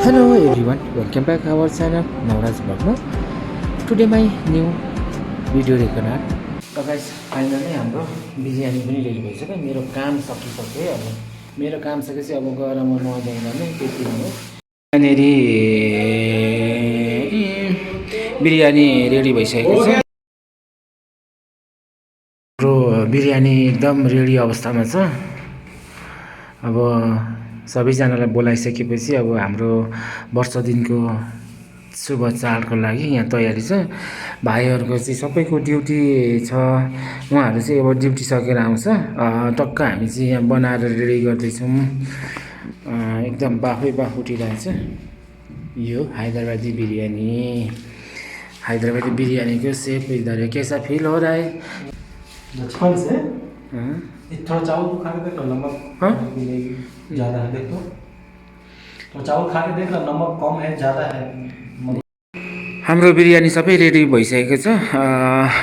Hello everyone, welcome back our channel Nauraj Bhagno. Today my new video record. So guys, finally हाम्रो बिरयानी पनि ready भइसक्यो। मेरो काम सकिसक्यो। अब मेरो काम सकेपछि अब गएर म नुहाइधुवाइ गर्ने त्यति नै हो। यहाँनेरि बिरयानी रेडी भइसकेको छ। हाम्रो बिरयानी एकदम रेडी अवस्थामा छ। अब सबैजनालाई बोलाइसकेपछि अब हाम्रो वर्ष दिनको शुभ चाडको लागि यहाँ तयारी छ। भाइहरूको चाहिँ सबैको ड्युटी छ। उहाँहरू चाहिँ अब ड्युटी सकेर आउँछ। टक्क हामी चाहिँ यहाँ बनाएर रेडी गर्दैछौँ। एकदम बाफै बाफ उठिरहेछ। यो हैदराबादी बिरयानी। हैदराबादी बिरयानी को शेफ इधर है। कैसा फील हो रहा है? बचपन से थोड़ा चावल खा के देख लो, नमक ज़्यादा है देख तो चावल खा के देख लो, नमक कम है ज़्यादा है। हाम्रो बिरयानी सबै रेडी भइसकेको छ।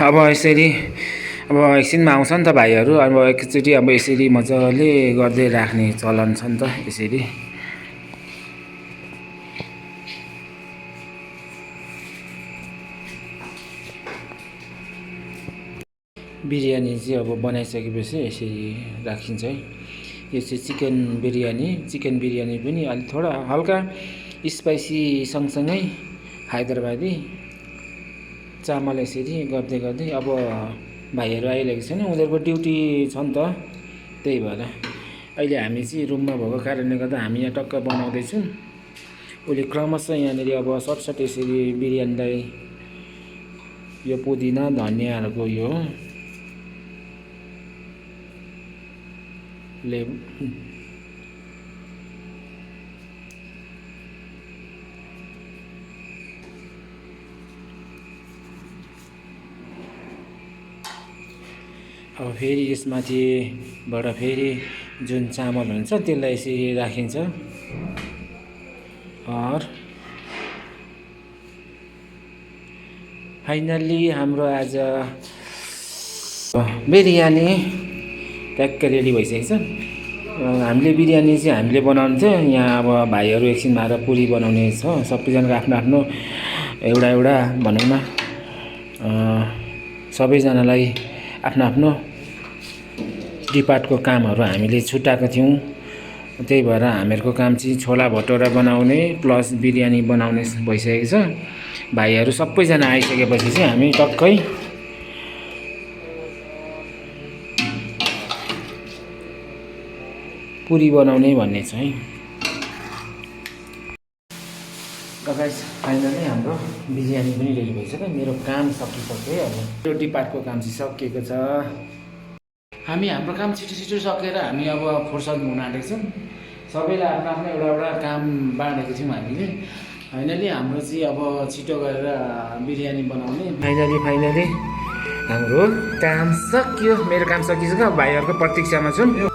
अब यसरी अब एकछिनमा आउँछ नि त भाइहरू। अब एकचोटि अब यसरी मजाले गर्दै राख्ने चलन छ नि त यसरी। बिरयानी चाहिँ अब बनाइसकेपछि यसरी राखिन्छ है। यो चाहिँ चिकन बिरयानी पनि अलि थोडा हल्का स्पाइसी सँगसँगै हैदराबादी चामल यसरी गर्दै गर्दै अब भाइहरू आइरहेको छैन, उनीहरूको ड्युटी छ नि त, त्यही भएर अहिले हामी चाहिँ रुममा भएको कारणले गर्दा हामी यहाँ टक्क बनाउँदैछौँ। उसले क्रमशः यहाँनिर अब सटसट यसरी बिरयानीलाई यो पुदिना धनियाँहरूको यो अब फेरि यसमाथिबाट फेरि जुन चामल हुन्छ त्यसलाई यसरी राखिन्छ। और फाइनल्ली हाम्रो आज बिरयानी ट्याक्क रेडी भइसकेको छ। हामीले बिरयानी चाहिँ हामीले बनाउनु थियो। यहाँ अब भाइहरू एकछिन आएर पुरी बनाउने छ। सबैजनाको आफ्नो आफ्नो एउटा भनौँ न, सबैजनालाई आफ्नो आफ्नो डिपार्टको कामहरू हामीले छुट्याएको थियौँ। त्यही भएर हामीहरूको काम चाहिँ छोला भटौरा बनाउने प्लस बिरयानी बनाउने भइसकेको छ। भाइहरू सबैजना आइसकेपछि चाहिँ हामी टक्कै पुरी बनाउने भन्ने छ है। गाइस, फाइनली हाम्रो बिरयानी पनि रेडी भइसक्यो। मेरो काम सकिसक्यो। अब त्यो डिपार्टको काम चाहिँ सकिएको छ। हामी हाम्रो काम छिटो सकेर हामी अब फुर्सद हुन आँटेको छौँ। सबैलाई आफ्नो आफ्नो एउटा काम बाँडेको थियौँ हामीले। फाइनली हाम्रो चाहिँ अब छिटो गरेर बिरयानी बनाउने फाइनली हाम्रो काम सकियो। मेरो काम सकिसक्यो। भाइहरूको प्रतीक्षामा छौँ।